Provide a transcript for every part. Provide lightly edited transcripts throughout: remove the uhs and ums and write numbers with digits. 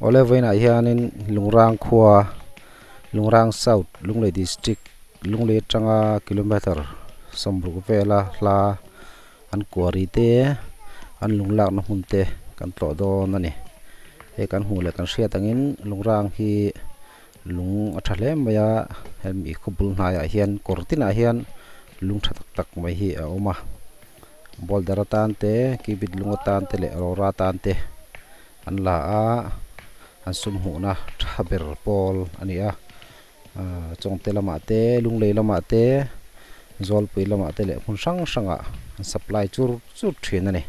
Awle vawiinah hianin Lungrang khua Lungrang South Lunglei District Lunglei atanga kilometer sawmruk vela hla an quarry te an lung lakna hmun te kan tlawh dawn a ni hei kan hmuh leh kan hriat angin Lungrang hi lung a tha hle mai a hemi khaw bul hnaiah hian kawr tinah hian lung tha tak tak mai hi a awm a boulder atan te cubit lung atan te leh rora atan te an la a an sum hmuhna tha ber pawl a ni a ahh chawngte lamah te lunglei lamah te zawlpui lamah te leh hmun hrang hrangah an supply chur chur thin a ni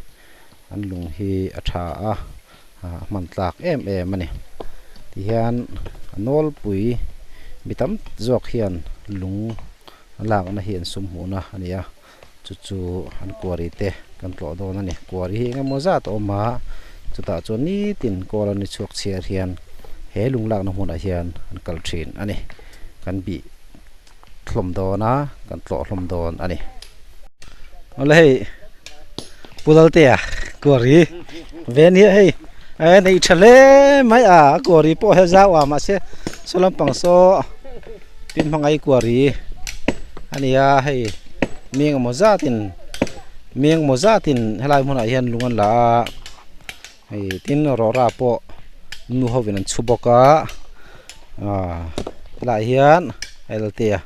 an lung hi a tha a ah a hman tlak em em a ni tihian a nawlpui mi tam zawk hian lung a lakna hi an sum hmuhna a ni a chu chu an quarry te kan tlawh dawn a ni quarry hi eng emaw zat a awm a chutah chuan nitin kawl an ni chhuak chhiar hian he lung lakna hmunah hian an kal thin a ni kan bih hlawm dawn a kan tlawh hlawm dawn a ni awle hei Pu Laltea quarry ve nia hei e neih tha hle mai a a quarry pawh he zau a mahse saw lampang saw tin hmangaih quarry a ni a hei mi engemaw zatin mi engemaw zatin helai hmunah hian lung an la a hei tin rawra pawh nu hovin an chhu bawk a ah helaiah hian Laltea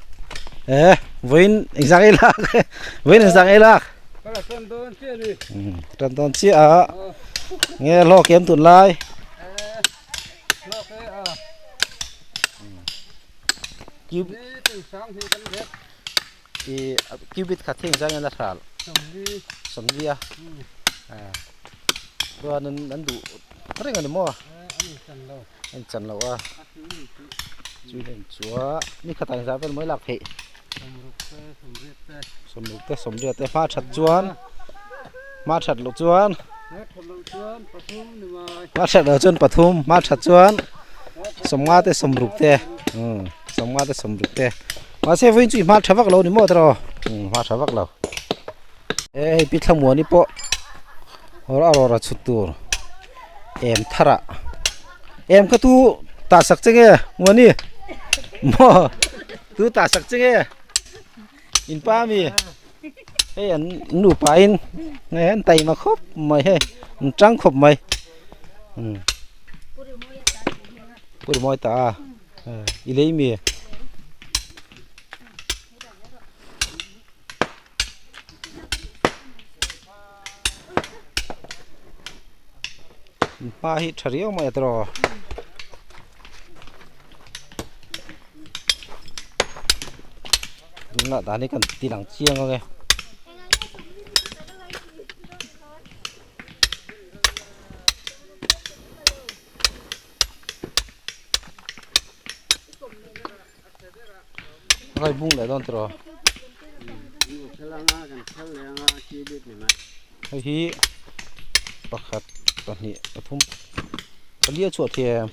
eh vawiin engzah nge lak vawiin engzah nge lak. Tan dawn chiah a nge hlawk em tun lai cubit khat hi engzah nge la hral sawmli a chuan an duh reng a ni maw an chan lo a Chua ni khatah engzah vel mai lak theih sawmruk te sawmriat te hma that chuan hma that loh chuan hma that loh chuan pathum hma that chuan sawmnga te sawmruk te umm sawmnga te sawmruk te mahse vawiin chu i hma tha vak lo a ni maw tiraw umm hma tha vak lo e hei pi thlamuani pawh a rawra chhut tur em thar ah em kha tu tah sak che nge muani maw tu tah sak che nge in pa ami hei an nupa in hei an taima khawp mai hei an tang khawp mai umm pu rimawi ta a i lei mi. Hma hi tha riau mai a tiraw. Tunah dan hi kan ti lang chiang ang e. Rai bung leh dawn tiraw hei hi pakhat pahnih pathum pali a chhuah thei em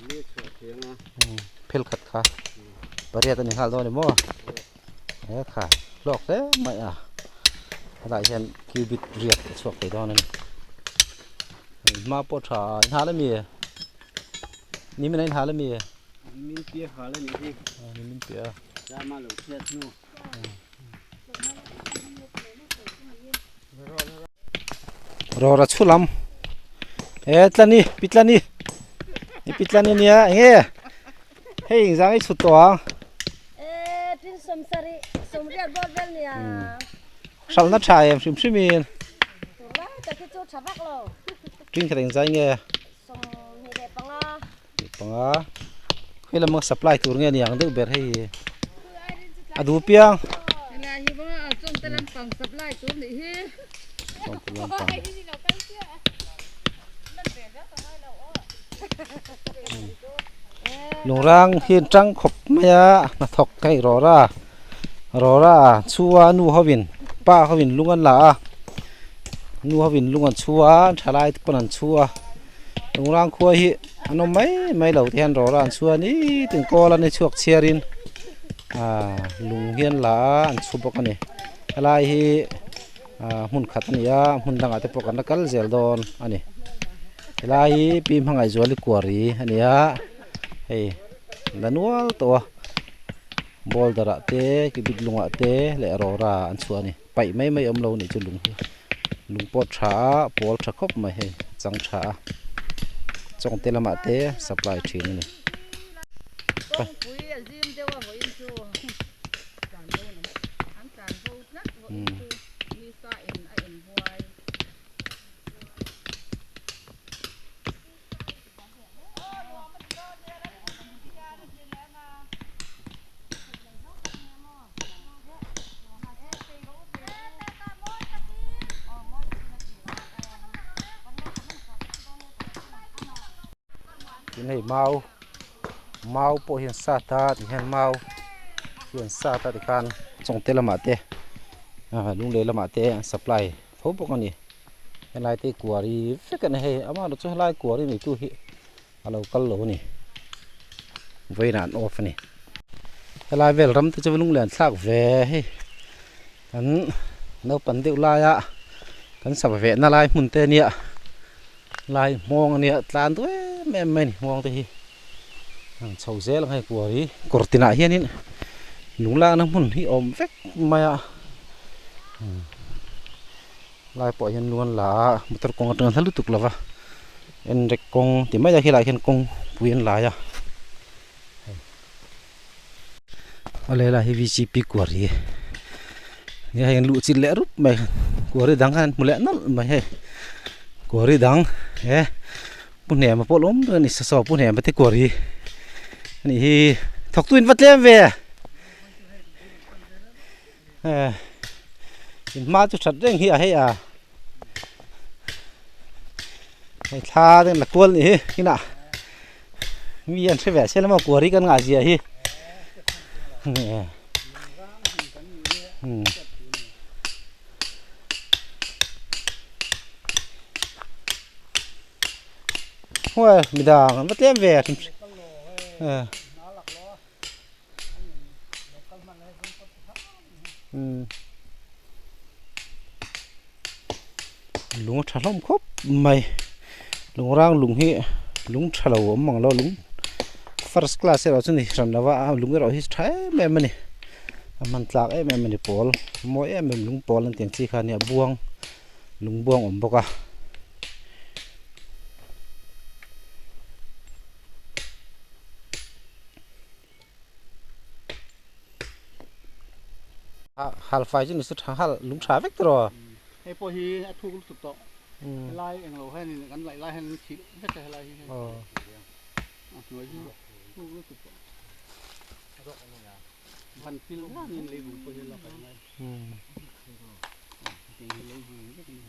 phel khat kha pariat a ni nghal dawn a ni maw he kha hlawk hle mai a helaiah hian cubit riat a chhuak thei dawn a ni hma pawh tha a inhal ami nimin a inhal ami. Nimin piah hal a nih hi. Nimin piah a. Tlama lo chhiat hnu. Rawra chhu lam. E tlani pi tlani. I pi tlani nia enge hei engzang i chhut tawh ang. E tin sawm sarih sawmriat bawt vel nia. Hralhna tha em hrim hrim in. Tunlai tak hi chu tha vak lo. Tin khat engzai nge. Sawmhnih leh panga. Panga hei lamah supply tur nge ni ang deuh ber hei hi a duh piang lungrang hi an tang khawp mai a hnathawk hei rawra rawra chhua nu hovin pa hovin lung an la a nu hovin lung an chhu a thalai te pawn an chhu a. Lungrang khua hi an awm mai mai lo te hian rawra an chhuah ni tin kawl a ni chhuak chhiarin ah lung hi an la a an chhu bawk a ni helai hi ah hmun khat a ni a hmun dangah te pawh kan la kal zel dawn a ni. Helai hi Pi Hmangaihzuali quarry a ni a hei la nual tawh a boulder ah te kibit lungah te leh rawra an chhuah a ni paih mai mai awm lo a nih chu lung hi lung pawh a tha a pawl tha khawp mai hei a chang tha a chawngte lamah te supply thin a ni. Tin hei mau mau pawh hian sat a tihian mau hi an sat a tikhan chawngte lamah te ah lunglei lamah te an supply tho bawk a ni helai te quarry vek a ni hei amaherawhchu chu helai quarry neitu hi a lo kal lo a ni vawiinah an off a ni helai vel ram te chu lunglen thlak ve hei kan naupang deuh laia kan sava veh na lai hmun te a nia lai hmawng a nia tlan duh em em mai a ni hmawng te hi an chho zel ang hei quarry kawr tinah hianin lung lakna hmun hi a awm vek mai a. Lai pawh hian lung an la a motor kawng atanga hla lutuk lova en rek kawng ti mai a helaiah hian kawng pui an lai a awle helai hi vcp quarry nia hei an luh chilh leh rup mai quarry dang khan an hmu leh nawlh mai hei quarry dang he pu hnema pawh la awm reng a ni saw pu hnema te quarry a nih hi thawktu in va tlem ve. In hma chu that reng hi a hei a hei thla te la kual nih hi kinah mi an hre ve se lama kuari kan ngah zia hi huai midang an va tlem ve Lung a tha hlawm khawp mai lung rang lung hi lung tha lo awm ang lo lung first class erawh chu ni hran lo va lung erawh hi tha em em a ni a hman tlak em em a ni pawl mawi em em lung pawl an tih ang chi kha a nia buang lung buang a awm bawk a. Hal fai chu ni se tha hal lung tha vek tawh rawh. Hei pawh hi a thuk lutuk tawh helai englo hianin kan laih lai hian thih vek a helai hi a hnuai hi thuk lutuk tawh ban pil hianin leivung pawh hi a la kai ngai tiang hi leivung vek a ni.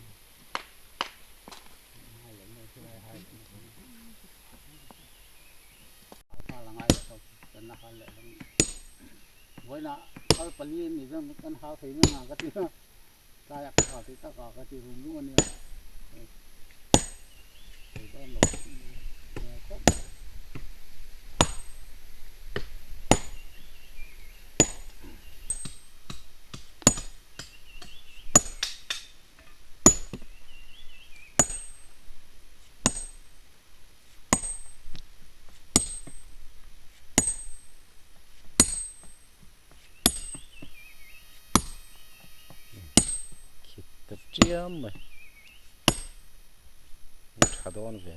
Khit ta chiam mai tha dawn ve.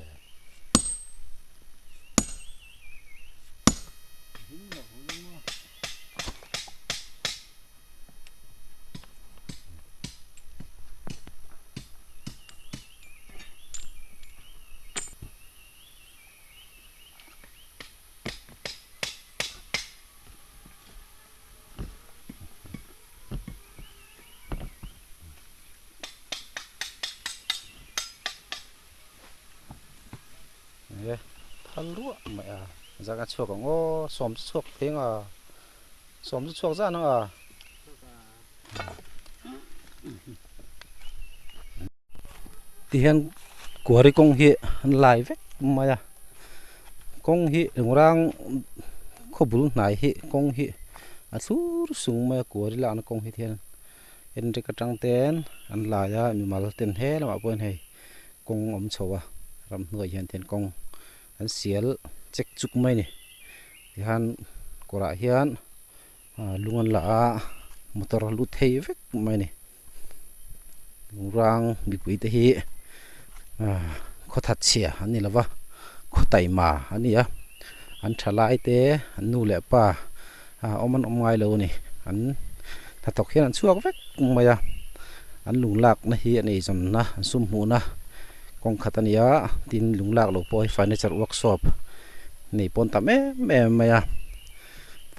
Nge thal ruah mai a zan a chhuak ang aw sawm chu chhuak thei ang a sawm chu chhuak zan ang a. Tihian quarry kawng hi an lai vek mai a kawng hi lungrang khaw bul hnai hi kawng hi a thlur sung mai a quarry lakna kawng hi tihian enrik atang ten an lai a mimal ten he lamah pawh hian hei kawng a awm chho a. Ramhnuai hian tian kawng an sial chek chuk mai a ni tihian kawrah hian ah lung an la a motor a lut thei vek mai a ni lungrang mipui te hi ah khawthat chhia an ni lo va khaw taima an ni a an thalai te an nu leh pa ah awm an awm ngai lo a ni an hnathawk hian an chhuak vek mai a an lung lakna hi an eizawnna an sum hmuhna kawng khat a ni a tin lung lak loh pawh hi furniture workshop nei pawn tam em em mai a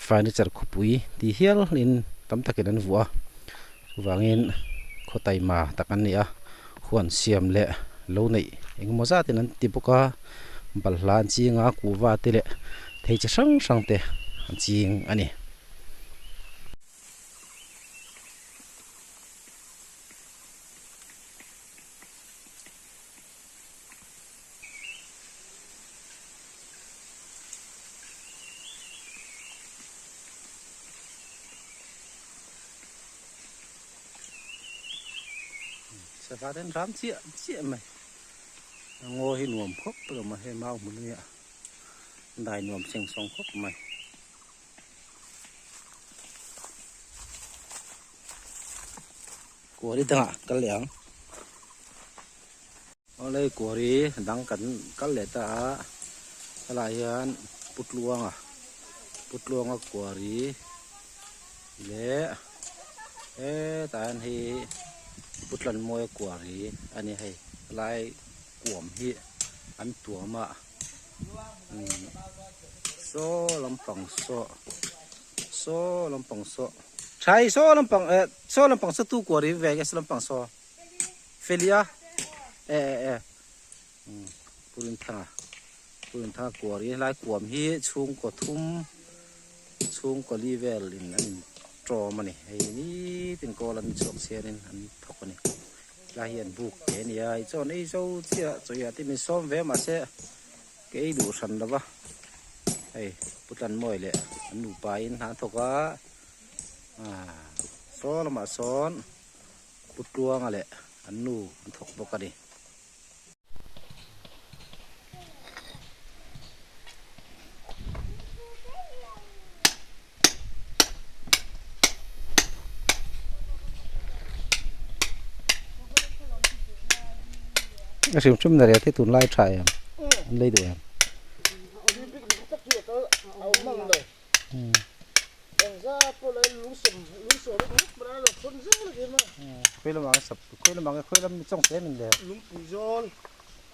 furniture khawpui tih hial in tam takin an vuah a chuvangin khaw taima tak an ni a huan siam leh lo neih engemaw zatin an ti bawk a balhla an ching a kuhva te leh thei chi hrang hrang te an ching a ni. Sava te an ram chiah chiah mai a ngaw hi nuam khawp lo mai hei mau hmun ania dai nuam seng sawng khawp mai. Kuari dangah kal leh ang. Awle kuari dang kan kal leh ta a helaiah hian Putluanga Putluanga kuari leh hetah hian hei Putlanmawia kuari a ni hei helai kuam hi an tuam a saw lampang saw saw lampang saw thai saw lampang eh saw lampang saw tu kuari ve nge saw lampang saw. Felia e e e Purinthanga Purinthanga kuar hi helai kuam hi chhungkaw thum chhungkaw li vel in an in tawm a ni hei nitin kawl an chhuak chhian in an thawk a ni helai hi an buk te a ni a i chuan ei zo chiah chawih ah te min sawm ve mahse ka ei duh hran lo va hei Putlanmawii leh an nupa in hna an thawk a ah saw lamah sawn. Pu Tluanga leh an nu an thawk bawk a ni. A hrim hrim na rel te tunlai tha em an lei duh em. Khawi lamah nge sap khawi lamah nge khawi lam mi chawng te min le lungpui zawl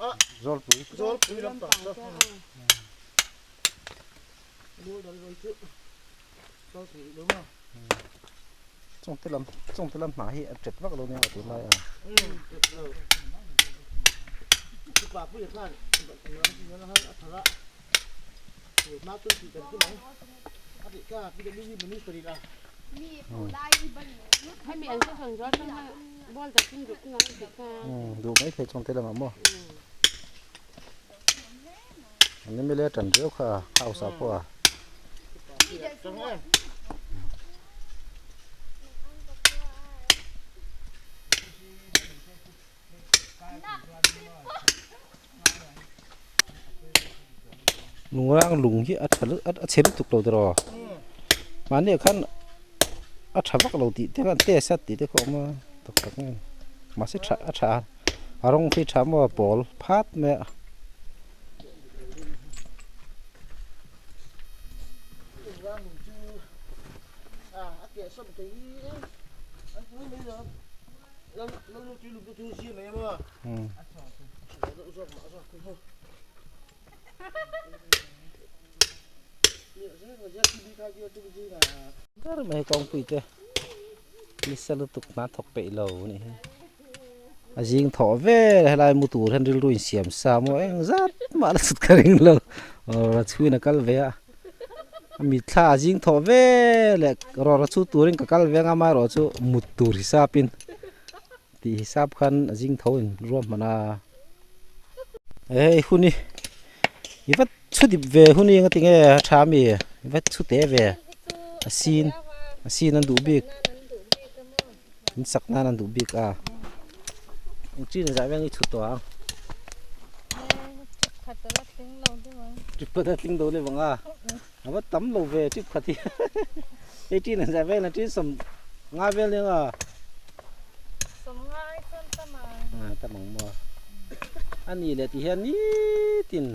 a zawlpui zawlpui lampang chu chawng te lam chawng te lam hnah hi a tet vak lo nia tunlai a Duh mai thei chuang te lamah maw an mla tan riau kha a house ah pawh a. Lungrang lung hi a tha a chhe lutuk lo tiraw mahni ah khan a tha vak lo tih te khan test a tih te kha a awm a tak tak nge mahse tha a tha a rawng khi tha maw a pawl phat mai a. Ber mai kawngpui te nisa lutuk hna thawk peih lo a nih hi a zing thawh vel helai mu tur hian rilru in siam sa maw eng zat mah la chhut ka ring lo aw chhuin a kal ve a. A mitthla a zing thawh ve leh rawra chu turin ka kal ve anga amaherawh chu mut tur hisapin tih hisap khan a zing tho in ruam hman a hei hun hi i va chhu dip ve hun hi engati nge a tha ami i va chhu te ve a sin a sin an duh bik in sak nan an duh bik a engtin zah veng i chhu tawh ang. khat a la tling lo deuh ang. Trip khat a tling lo deuh ang a, a va tam lo ve trip khat hi hei tin an zai vel a tin sawm nga vel nia nga. Sawm nga ai chuan tam ang. A tam ang maw. A nih leh ti hian nitin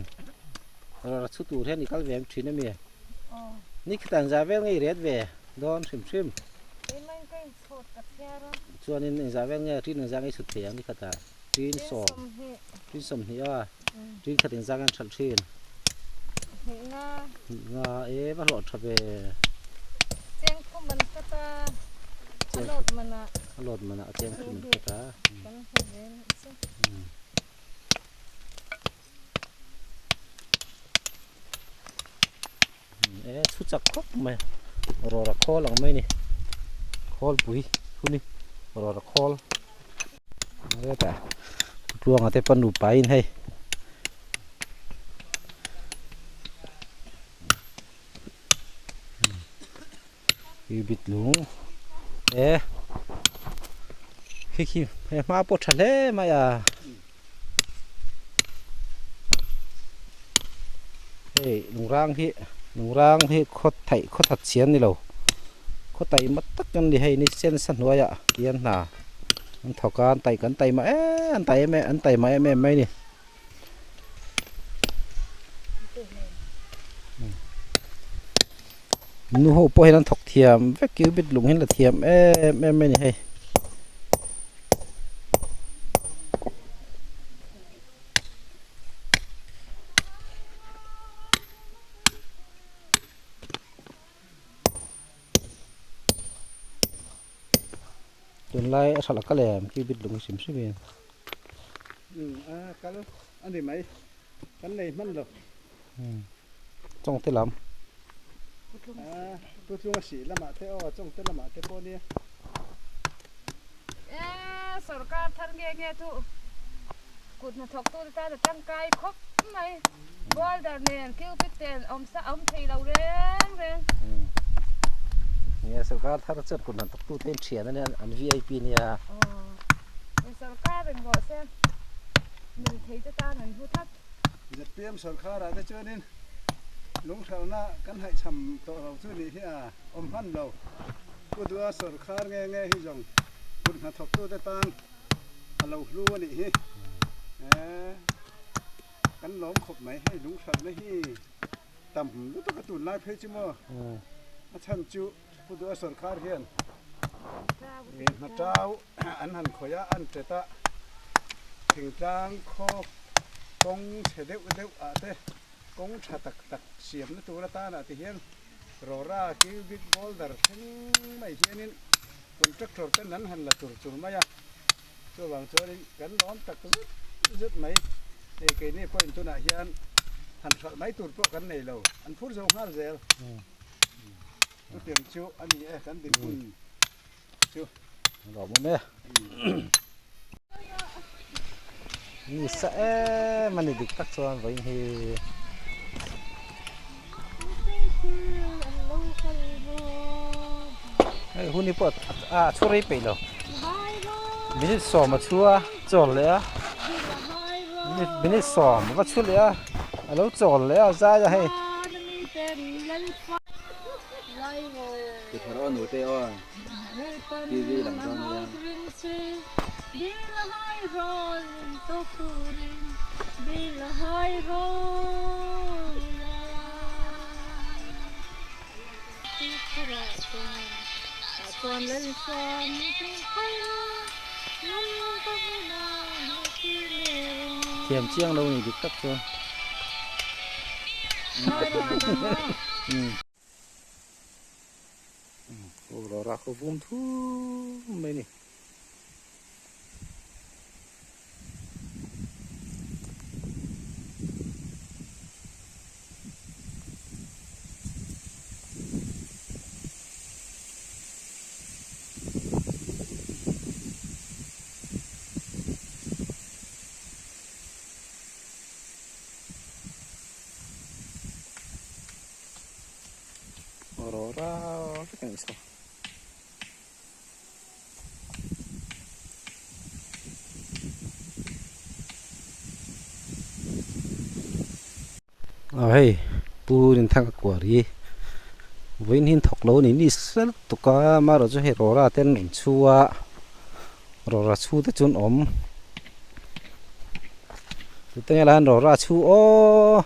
rawra chhu tur hian i kal ve em thin a mi? Aw. Ni khat an zai vel nge i ret ve dawn hrim hrim. Keimah in ka inchhut ka chhiar a. Chuanin engzah vel nge tin engzah nge i chhut thei ang ni khatah? Tin sawm. Tin sawmhnih a. Tin khat engzah nge an hralh thin? Hnih nga. Hnih nga e va hlawh tha ve. Cheng thum an cut a. A load manah. A load manah a cheng thum an cut a. Kan hmu ve nih chu. E chhu chak khawp mai rawra khawl ang mai ni khawlpui hu ni rawra khawl hetah tluanga te pawh nupa in hei bit lung e khi khi he hma pawh tha hle mai a. Hei lungrang hi lungrang hi khaw theih khaw that chhian ni lo khaw taima tak an ni hei ni sen sa hnuaiah hian hna an thawk a an tai kan taima em an tai em em an taima em em mai a ni nu ho pawh hian an thawk thiam vek cupid lung hi an la thiam em em mai a ni hei. Tunlai a hralh a kal em khi bit lung hrim hrim in. A kal a ni mai kan nei hman lo. Chawngte lam. Pu tlunga sih lamah te aw chawngte lamah te pawh nia. E sorkar thar nge nge chu kut hnathawk tute tan a tangkai khawp mai. Boulder nen cupid ten awm sa awm thei lo reng reng. Nia sorkar thar chuan kut hnathawk tute in thian ania an vip nia. Aw sorkar reng rawh se mil thei te tan an hlu tlat. Zpm sorkharah te chuanin lunghralhna kan haihchham tawh lo chu nih hi a awm hman lo. Pu Dua sorkhar nge nge hi zawng kut hnathawktute tan a lo hlu a nih hi. Kan lawm khawp mai hei lunghralhna hi tam lutuk a tunlai phei chu maw a chhan chu Pu Dua sorkhar hian hnatau an han khawih a, an tet a, thingtlang khaw kawng chhe deuh deuh ah te kawng tha tak tak siamna tur atana ti hian Rora cubic boulder thleng mai hianin contractor ten an han la tur chur mai a, chuvang chuanin kan lawm tak zet zet mai. Hei keini pawhin tunah hian han hralh mai tur pawh kan nei lo, an phur zo nghal zel. Chutiang chu a ni e kan dinhmun chu. Lawm awm e. Ni sa em a ni dik tak chuan vawiin hi. Hei hun hi pawh a chhu rei peih lo. Minute sawm a chhu a chawl leh a. Minute sawm a va chhu leh a a lo chawl leh a zai a hei. Thiam chiang lo ni dik tak chuan. Aurora khaw vum thum mai a ni. Aurora vek a ni saw. Aw hei pu Rinthanga kuari vawiin hi an thawk lo a ni ni sel tuk a amaherawhchu hei rawra te an rawn chhu a rawra chhu te chu an awm tute nge lai an rawra chhu aw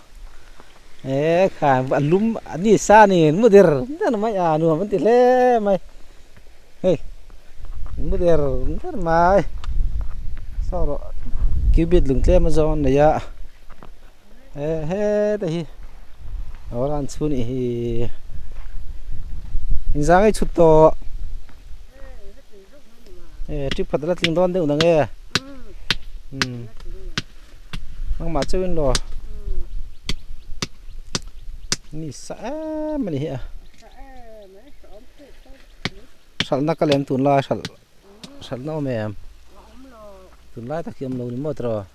e kha a lum a ni sa a ni mu der der mai a nuam an ti hle mai hei mu der der mai saw rawh cubit lung tlem a zawng an nei a. He heta hi aw an chhun ih hi inzang ei chhut tawh e trip khat ala tling dawn deuh nang e umm nangmah chauh in law ni sa em ani hi a hralhna ka lem tunlai hralh hralhna awm em tunlai tak hi awm lo ni maw tiraw.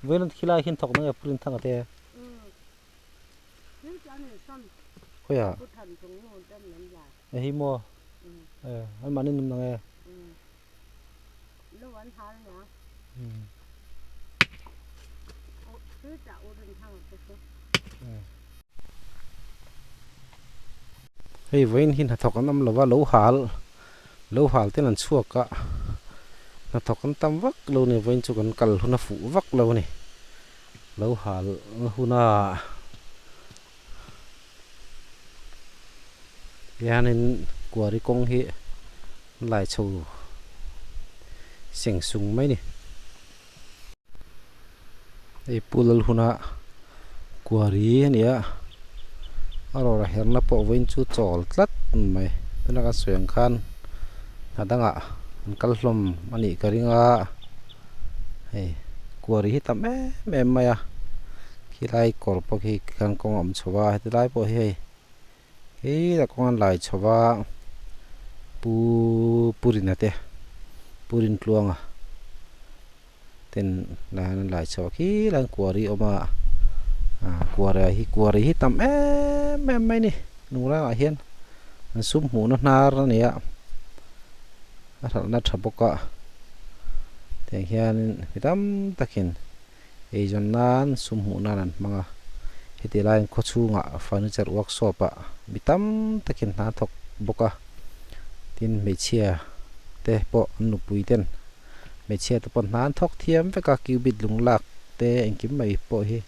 Veilan khilai hian thawk nang e purin thang ate. Khoya. E hi mo. E an mani num nang e. Hei vawiin hi hnathawk an awm lova lo hal lo hal ten an chhuak a hnathawk an tam vak lo a ni vawiin chu kan kal hun a fuh vak lo a ni lo hal huna hianin kuari kawng hi an lai chho seng sung mai a ni. Hei pu Lalhuna kuari a ni a a rawra herna pawh vawiin chu chawl tlat mai tuna kan sawi ang khan hna dangah an kal hlawm a nih ka ring a hei kuari hi tam em em mai a khilai kawr pawh khi khan kawng a awm chho a heti lai pawh hi hei Heii kawng an lai chho va pu Purina te Pu Rintluanga ten lai an lai chho a khilai an kuari a awm a ah kuari ah hi kuari hi tam em em mai a ni lung rangah hian an sum hmuhna hnar a ni a a hralhna tha bawk a tiang hianin mi tam takin. Eizawn nan sum hmuh nan an hmang a, heti laiin khaw chhungah furniture workshop ah mi tam takin hna a thawk bawk a, tin hmeichhia te pawh an nupui ten hmeichhia te pawh hna an thawk thiam vek a cubit lung lak te engkim mai pawh hi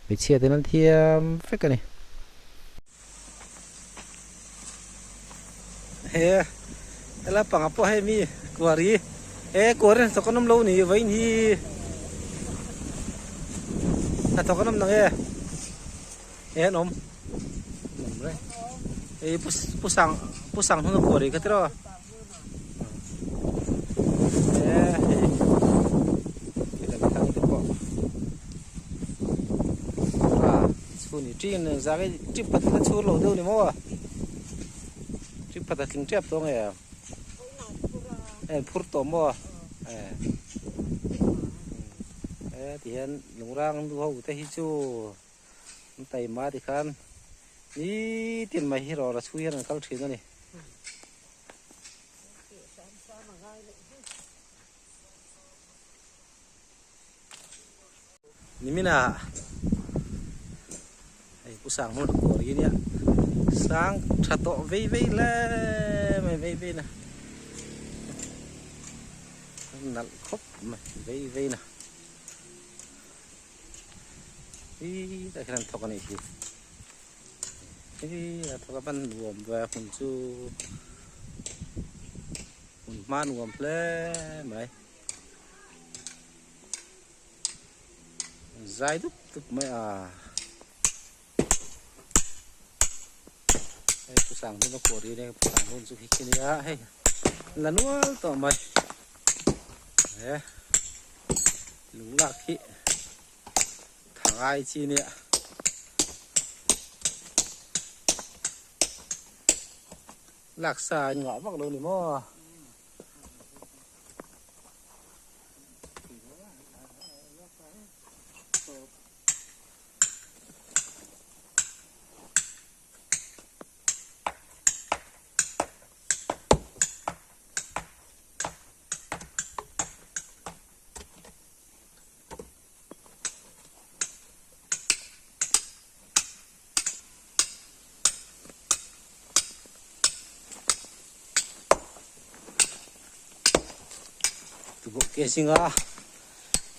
hmeichhia ten an thiam vek a ni. He helai panga pawh hei mi kuari he kuari hnathawk an awm lo ni vawiin hi hnathawk an awm nang e he an awm awm reng hei pu pu sang pu sang hnuna kuari kha tiraw he hei thang te pawh Chhun i ṭin ang zak i ṭip khat la chhur lo deuh ni maw a? Ṭip khat a tling ṭep tawh nge? A in phur tawh maw? E e ti hian lungrang nu ho te hi chu an taima ti khan nitin mai hi rawra chhui hian an kal ṭhin a ni. Nimina hei pu sang hmun kuar hi nia sang tha tawh vei vei hle mai vei vei na nalh khawp mai vei vei na hi tah khian an thawk a nih hi hi a thawk a ban nuam ve hmun chu hmun hma nuam hle mai. Zai dup dup mai a. Hei pu sang hun a kuah ri nen pu sang hun chu khi khi nia hei la nual tawh mai. He lung lak hi tha ngai chi nia. Laksa in ngah vak lo ni maw. Tuboh ke zinga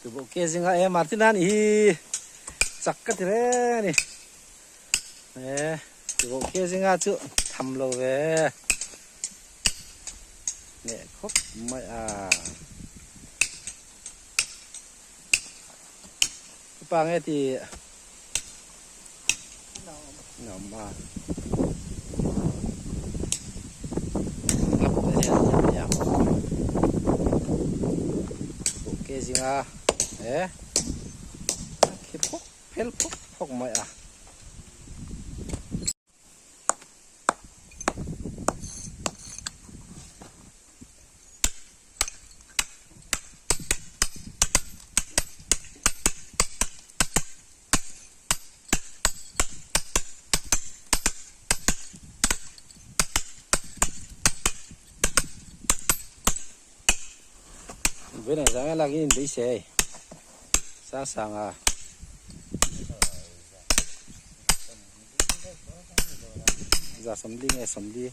tuboh ke zinga e Martina nih hi chak ka ti reng a ni e tuboh ke zinga chu tham lo ve neh khawp mai a. Pa nge ti awm a ke zinga e khi phawk phel phawk phawk mai a. Bên này sáng là cái bị xe sáng sáng à za sawmli nge sawmli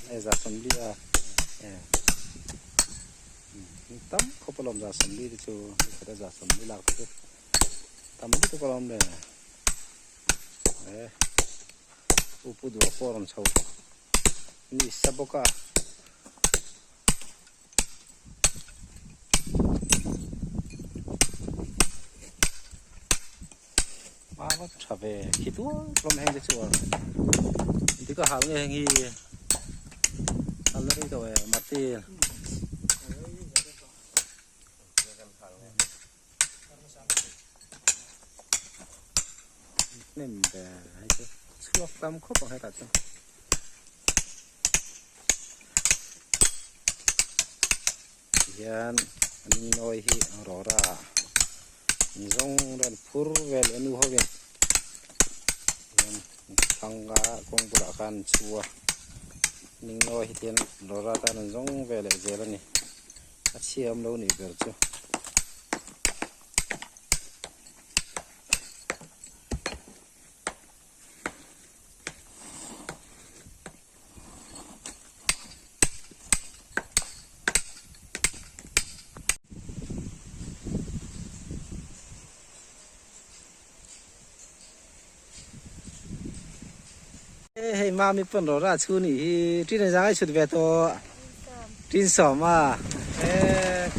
e za sawmli a e tam khawp alawm za sawmli te chu nikhat a za sawmli lak te chu tam lutuk alawm le e upu duh pawh a rawn chho ni sa bawk a. A va tha ve khi tual tlawm heng te chu a engtik a hal nge heng hi hal na rei tawh e Martin hnem ve hei chu chhuak tam khawp ang hetah chuan. Tihian an innawi hi rawra an zawng ran phur vel a nu hovin tihian thlang a kawng bulah khan an chhu a an innawi hi tihian rawra tan an zawng ve leh zel a ni a chhia awm lo nih ber chu. Hei mami pawn rawh rah chu nih hi tin a zang chhut ve tawh tin sawm a he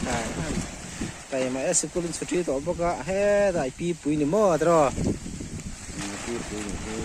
khai tai mah e sikul in chhuti tawh bawk a he dai pi pui ni maw tiraw pi pui ni hi.